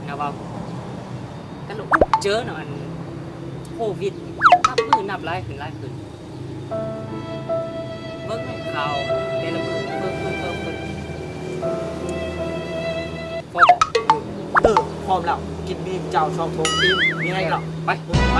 ນະວ່າ ກະລຸກເຈີເນາະ ອັນໂຄວິດ ນັບມື້ນັບຫຼາຍຂຶ້ນ ຫຼາຍຂຶ້ນ. ເບິ່ງໃນຂ່າວແຕ່ລະມື້ ເພີ່ມຂຶ້ນ ເພີ່ມຂຶ້ນ. ພ້ອມບໍ່? ເອີ ພ້ອມແລ້ວ. ກິນບີເຈົ້າສອງຖົງ ອີ່ມ ມີຫຍັງອີກເນາະ? ໄປ ໄປ.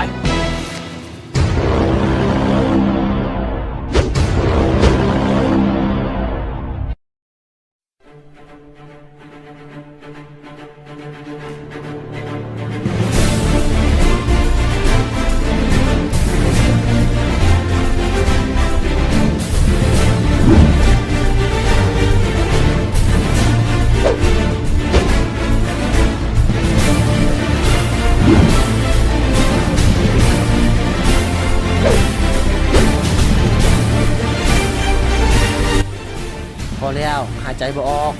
ພໍແລ້ວ ຫາຍໃຈບໍ່ອອກ.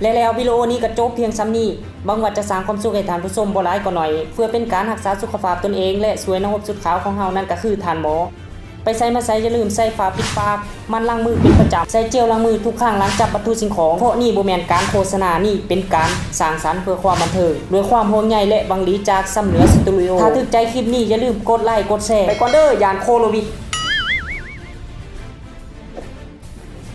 ແລະແລ້ວວິດີໂອນີ້ກໍຈົບພຽງສ່ຳນີ້. ຫວັງວ່າຈະສ້າງຄວາມສຸກໃຫ້ທ່ານຜູ້ຊົມບໍ່ຫຼາຍກໍໜ້ອຍ ເພື່ອເປັນການຮັກສາສຸຂະພາບຕົນເອງ ແລະ ຊ່ວຍນັກຮົບຊຸດຂາວຂອງເຮົາ ນັ້ນກໍຄືທ່ານໝໍ. ໄປໃສມາໃສຢ່າລືມໃສ່ຜ້າປິດປາກ, ໝັ່ນລ້າງມືເປັນປະຈຳ, ໃສ່ເຈວລ້າງມືທຸກຄັ້ງຫຼັງຈັບວັດຖຸສິ່ງຂອງ. ເພາະນີ້ບໍ່ແມ່ນການໂຄສະນາ, ນີ້ເປັນການສ້າງສັນເພື່ອຄວາມບັນເທີງ ດ້ວຍຄວາມຫ່ວງໃຍ ແລະ ຫວັງດີຈາກຊຳເໜືອສະຕູດິໂອ. ຖ້າຖືກໃຈຄລິບນີ້ ຢ່າລືມກົດໄລກົດແຊ. ໄປກ່ອນເດີ້ ຢ້ານໂຄໂລວິດ.